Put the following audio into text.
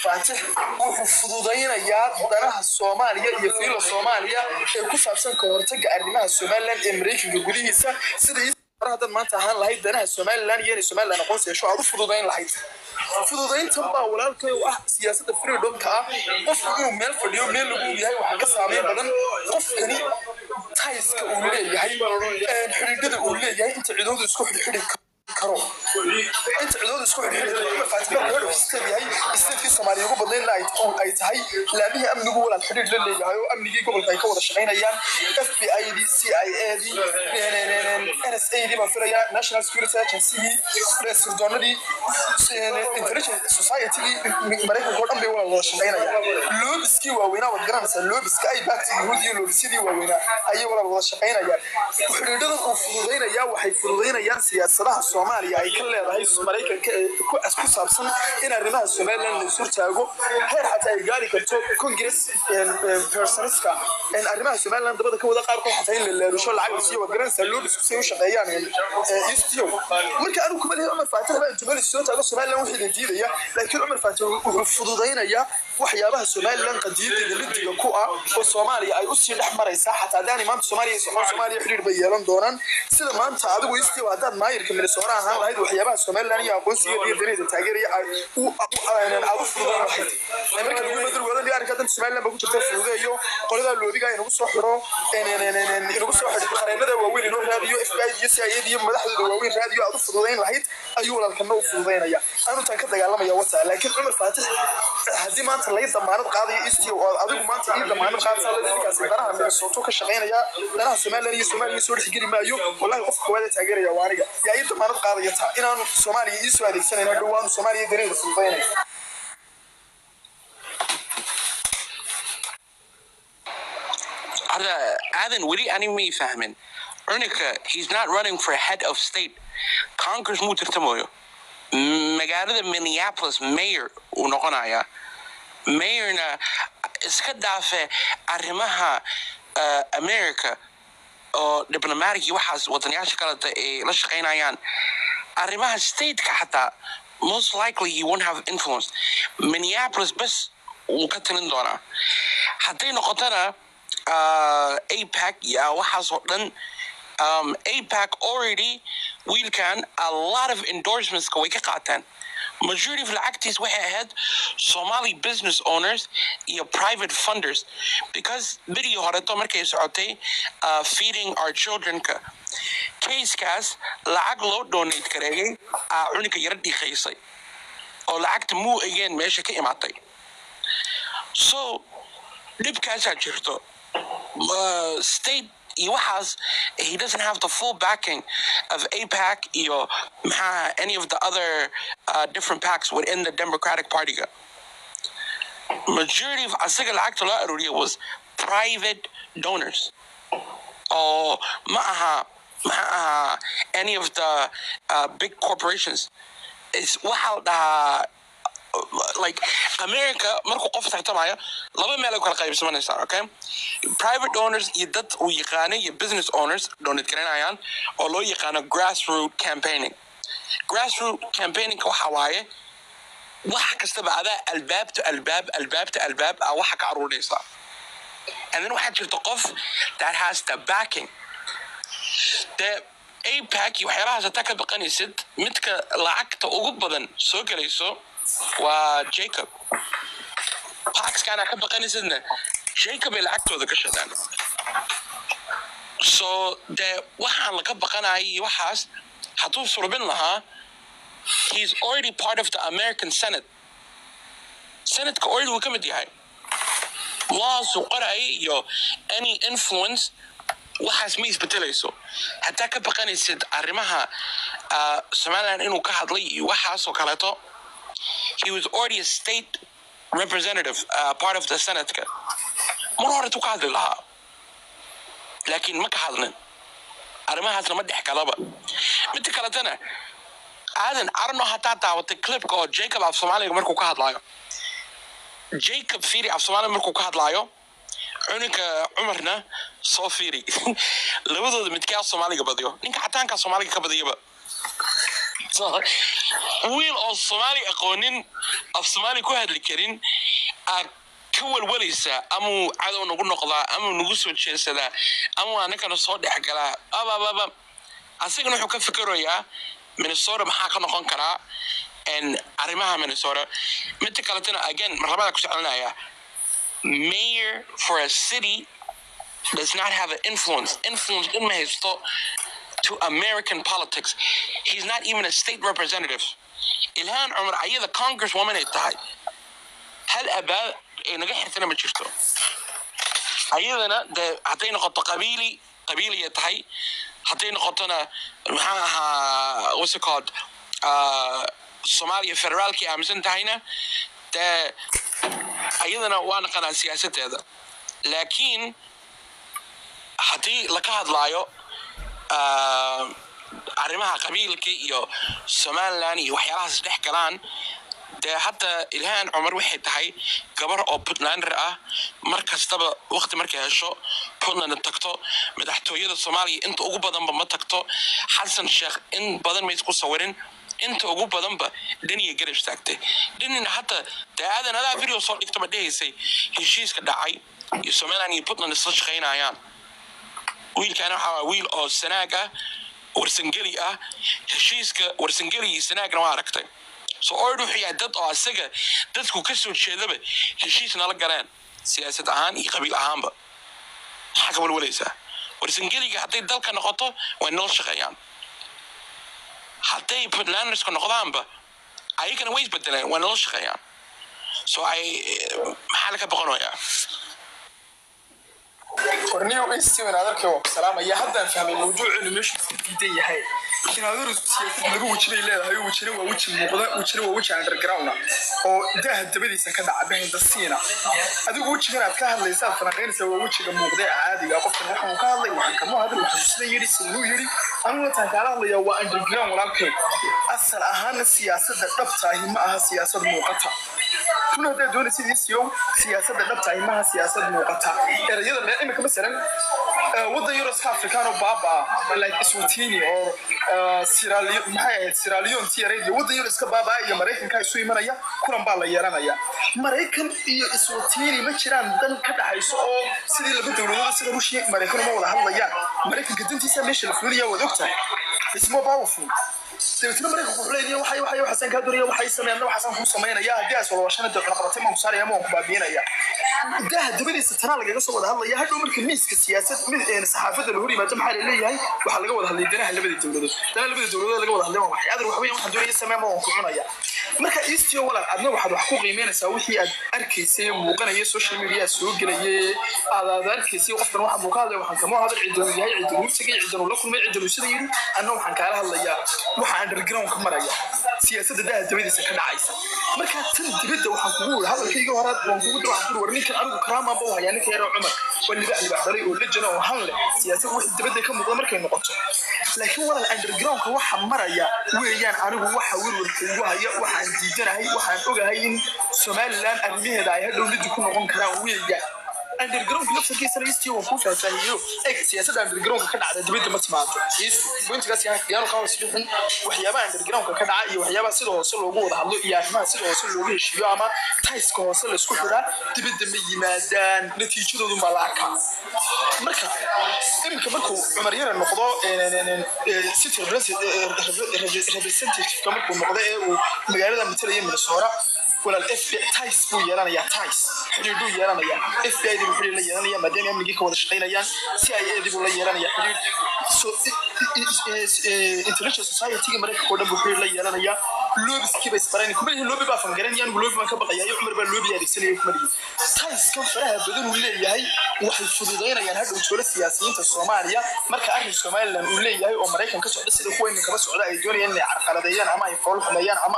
Faatix wuxuu fududaynayaa danaha Soomaaliya iyo fiila Soomaaliya ee ku saabsan ka hortagga arrimaha Somaliland ee Maraykanka gudihiisa. Sida hore haddaad maanta ahaan lahayd danaha Somaliland iyo inay Somaliland aqoonsi yeesho aad u fududayn lahayd, fududayntan baa, walaalkay, u ah siyaasadda freedomka ah. Qofku inuu meel fadhiyo, meel lagu yahay, waxaa ka saameyn badan qofkani tieska uu leeyahay, xidhiidhada uu leeyahay, inta cidoodu isku xidhxidhi karo, inta cidoodu isku xidhxidhi karo. Cumar Faatix markuu head of state yahay, statekii Soomaaliya ugu badnaydna ay tahay, laamihii amnigu walaal xidhiidh la leeyahay oo amnigii gobolka ay ka wada shaqaynayaan, FBI dii, CIA dii, NSA dii baan filayaa, National Security Agencygii, sirdoonadii, intelligence societygii Maraykanka oo dhan bay walaal wada shaqaynayaan. Lobbieskii waaweynaa waad garanaysaa, lobbieska ay baagta Yahuud iyo lobbiesyadii waaweynaa ayay walaal wada shaqaynayaan. Xidhiidhadan uu fududaynayaa waxay fududaynayaan siyaasadaha Soomaaliya ay ka leedahay Maraykanka ee ku saabsan in arrimaha Somaliland la isurtaago, heer xataa ay gaari karto Congress personska arrimaha Somaliland dabada ka wada qaarkood xataa in la leerusho, lacag la siiyo. Waad garanaysaa lobbiesku say u shaqeeyaan, Eastio. Marka anigu kuma lehi Cumar Faatix baa intuu meel soo taago Somaliland wixii la diidaya, laakiin Cumar Faatix wuxuu fududaynayaa waxyaabaha Somaliland qadiyadeeda lidiga ku ah oo Soomaaliya ay usii dhex maraysaa. Xataa haddaanay maanta Soomaaliya socon, Soomaaliya xidhiir bay yeelan doonaan. Sida maanta adigu, Eastio, haddaad maayirka Minnesota ahaan lahayd, waxyaabaha Somaliland iyo aqoonsigeeda iyo danaheeda taageeraya aad u fududayn lahayd. Marka lagu madal wadan arrinka danta Somaliland ba ku jirta, fududeeyo qoladaa lobbyga, inagu soo xiro, inagu soo xidho qareenada waaweyn, inoo raadiyo FBI iyo CIA iyo madaxdooda waaweyn raadiyo, aad u fududayn lahayd ayuu walaalkana u fududaynaya. Anu taan ka dagaalamaya wata. Laakiin Cumar Faatix haddii maanta laga damaanad qaadayo, Istio, oo adigu maanta ii damaanad qaadaysa ninkaasi danaha Minnesota ka shaqaynaya, danaha Somaliland iyo Soomaaliya soo dhexgeli maayo, wallahi qofka koowaad ee taageeraya waa aniga. Yaa ii damaanad qaadaya taa inaanu Soomaaliya ii soo adeegsanayno dhowaanu Soomaaliya danaheeda fududaynaya? Hadda Aadan, weli ani may fahmin cunugka. He's not running for head of state. Congress muu tartamayo. Magaalada Minneapolis mayor uu noqonayaa. Mayorna iska dhaafe arrimaha America oo diplomatic iyo waxaas wadanayaasha kaleta ay la shaqaynayaan, arrimaha stateka xataa most likely he won't have influence. Minneapolis bes wuu ka talin doonaa. Hadday noqotona AIPAC ya waxaas oo dhan, AIPAC already wiilkan a lot of endorsementska way ka qaateen. Majority of lacagtiis waxay ahayd Somali business owners iyo private funders, because berigii horeto markay socotay Feeding Our Childrenka casekaas, lacag loo donate gareeyay aa cunugga yara dhiiqaysay oo lacagta muu egeen meesha ka imaatay. So dhibkaasaa jirto. State iyo waxaas he doesn't have the full backing of AIPAC iyo maxaa any of the other different PACs within the Democratic Party. Majority of asaga lacagta loo aruuriyay was private donors oo ma aha any of the big corporations. Is waxaa la dhahaa, like, America markuu qof tartamayo laba meel ay kala qaybsamanaysaa, okay? Private donors iyo dad uu yaqaano iyo business owners donate garanayaan oo loo yaqaano grassroot campaigning. Grassroot campaigningka waxa waaye wax kastaba adaa albaab to albaab, albaab to albaab aa waxa ka aruurinaysaa. And then waxaa jirta qof that has the backing, the AIPAC iyo waxyaalahaas. Hataa ka baqanaysid, midka lacagta ugu badan soo gelayso waa Jacob. PACskana ka baqanaysidna Jacob ay lacagtooda ka shadaan. So dee waxaan laga baqanaya iyo waxaas hadduu surbin lahaa, he's already part of the American Senate. Senatka already wuu ka mid yahay. Laws uu qoraya iyo any influence waxaas ma isbedelayso. Haddaa ka baqanaysid arrimaha Somaliland inuu ka hadlay iyo waxaas oo kaleeto, he was already a state representative, part of the senatka. Mar hore tu ka hadli lahaa, laakiin ma ka hadlin. Arrimahaasna ma dhex galaba. Midda kaletana, Aadan, arno hataa daawatay clipka oo Jacob af Soomaaliga markuu ka hadlaayo. Jacob fiiri, af Soomaaliga markuu ka hadlaayo, cunugga Cumarna soo fiiri. Labadooda midkee af Soomaaliga badiyo? Ninka cataanka Soomaaliga ka badiyaba. So, wiil oo Soomaali aqoonin, af Soomaali ku hadli karin, aad ka walwalaysaa amuu cadow nagu noqdaa, amuu nagu soo jeesadaa, amuu annagana soo dhex galaa abababa. Asagana wuxuu ka fikirayaa Minnesota maxaa ka noqon karaa arrimaha Minnesota. Midda kaletana, again, mar labada ku soconaya, mayor for a city does not have an influence in ma haysto to American politics. He's not even a state representative. Ilhaan Cumar ayada congresswoman ay tahay, hal abaal ay naga xirtana ma jirto. Ayadana de hadday noqoto qabiili, qabiiliya tahay. Hadday noqotona, maxaa ahaa, what's it called, Soomaaliya federaalkii aaminsan tahayna, dee ayadana waa naqanaa siyaasadeeda. Laakiin haddii laka hadlaayo arrimaha qabiilka iyo Somaliland iyo waxyaalahaas dhex galaan, dee hadda Ilhaan Cumar waxay tahay gabar oo Puntlander ah. Mar kastaba waqti markay hesho Puntland tagto. Madaxtooyada Soomaaliya inta ugu badanba ma tagto. Xasan Sheekh in badan ma isku sawirin. Inta ugu badanba Dheniya garab istaagtay. Dhenina hadda dee aadan adaa video soo dhigtaba dhehaysay heshiiska dhacay iyo Somaliland iyo Puntland isla shaqaynayaan. Wiilkaana waxaa waa wiil oo Sanaag ah, Warsangeli ah. Heshiiska Warsangeli iyo Sanaagna waa aragtay. So ord wuxuu yahay dad oo asaga dadku ka soo jeedaba heshiis nala galeen, siyaasad ahaan iyo qabiil ahaanba. Maxaa ka walwalaysaa? Warsangeliga hadday dalka noqoto way nala shaqeeyaan, hadday Puntlanderska noqdaanba ayagana way isbedeleen, way nala shaqeeyaan. So ay maxaa laga boqonayaa? Warniyow Steven, adarkay waa ku salaamaya. Haddaan fahmay mawduuceenu meeshu iska diidan yahay. Inaadaru siyaasad laba weji bay leedahay. Wejina waa weji muuqda, wejina waa weji underground oo daaha dabadiisa ka dhaca, behind the scene. Adigu wejigan aad ka hadlaysa, aad falanqaynaysa, waa wejiga muuqda ee caadiga. Qofkan waxaan ka hadlay, waxaan kama hadlay, waxaan sida yidhi, siduu yidhi. Aniguna taan kaala hadlaya waa underground, walaalkay. Asal ahaana siyaasadda dhabta ahi ma aha siyaasad muuqata. Run haddaad doonaysid, isiyow, siyaasadda dhabta ahi maaha siyaasad muuqata. Erayada meel imika masalan waddan yaro iska Afrikaan oo baaba ah, like Eswatini or Sierra Leone, maxay ahayd, Sierra Leone ti yarayd, iyo waddan yaro iska baaba iyo Maraykanka isu imanaya, kulan baa la yeelanaya. Maraykan iyo Eswatini ma jiraan dan ka dhaxayso oo sidii laba dowladood sida Ruushia, Maraykan uma wada hadlayaan. Maraykanka dantiisa meesha la fulinaya waad ogtahay. It's more powerful. Dabeetna Maraykanku wuxuu leeyahay waxay waxaasaan kaa doonaya, waxay sameeyaan, waxaasaan kuu samaynaya. Haddii aas walwashana dee cunaqabatay maan ku saaraya ama waan ku baabiinaya. Daaha dabadiisa tanaa lagaga soo wada hadlaya. Hadhow marka miiska siyaasad mid saxaafadda la hor yimaado, maxaa la leeyahay? Waxaa laga wada hadlay danaha labada dowladood. Danaha labada dowladood laga wada hadlay waa maxay? Adar waxa weeyaan waxaan doonaya samee ama waan ku cunaya. Marka istio walaal, adna waxaad wax ku qiimeynaysaa wixii aad arkaysay, muuqanaya, social media soo gelayay, aad arkaysay. Qofkan waxa buu ka hadlay, waxaan kama hadal, cidan yahay, cidan uu tagay, cidan uu la kulmay, cidan uu sida yidhi. Anna waxaan kaala hadlayaa waxa underground ka maraya, siyaasadda daha dabadiisa ka dhacaysa. Marka tan dibadda waxaan kugu wiri hadalkayga horaad waan kugu waxaan kugu war ninkan anigu karaamaan ba u hayaa. Ninka yaroo Cumar waa libax, libax dhalay oo lejana oo han leh siyaasad wixii dibadda ka muuqda markay noqoto. Laakiin walaal, undergroundka waxa maraya weeyaan anigu waxa werwarka igu haya, waxaan diidanahay, waxaan ogahay in Somaliland arrimaheeda ay hadhow lidi ku noqon karaan weeyaan undergroundka laftarkiisana. Istii waan kuu faahfaahiyo. Eg, siyaasadda undergroundka ka dhacda dibadda ma timaado. Pointigaas yaanu kaa hoos bixin. Waxyaabaha undergroundka ka dhaca iyo waxyaabaha sida hoose loogu wada hadlo iyo arrimaha sida hoose loogu heshiiyo ama tayska hoose laysku xidhaa dibadda ma yimaadaan, natiijadoodu baa la arkaa. Marka iminka markuu Cumar Yare noqdo city representative-ka, markuu noqdo ee uu magaalada matalaya Minnesota, walaal, FBI ties buu yeelanayaa, ties xidhiidhuu yeelanayaa. FBI dii buu xidhiidh la yeelanaya maadaama amnigii ka wada shaqaynayaan. CIA dii buu la yeelanaya xidhiidh. So international society-ga Maraykanka oo dhan buu xidhiidh la yeelanayaa. Lobbyskii bay isbareen. Kuma lihin lobby baa fangaranaya, anigu lobby baan ka baqayaa, Cumar baa lobby adeegsanaya kuma lihin. Tieskan faraha badan uu leeyahay waxay fududaynayaan hadhow joolo siyaasiyiinta Soomaaliya marka arrin Somaliland uu leeyahay oo Maraykan ka socda, sida kuwa iminkaba socda, ay doonayaan inay carqaladeeyaan ama ay fool xumeeyaan ama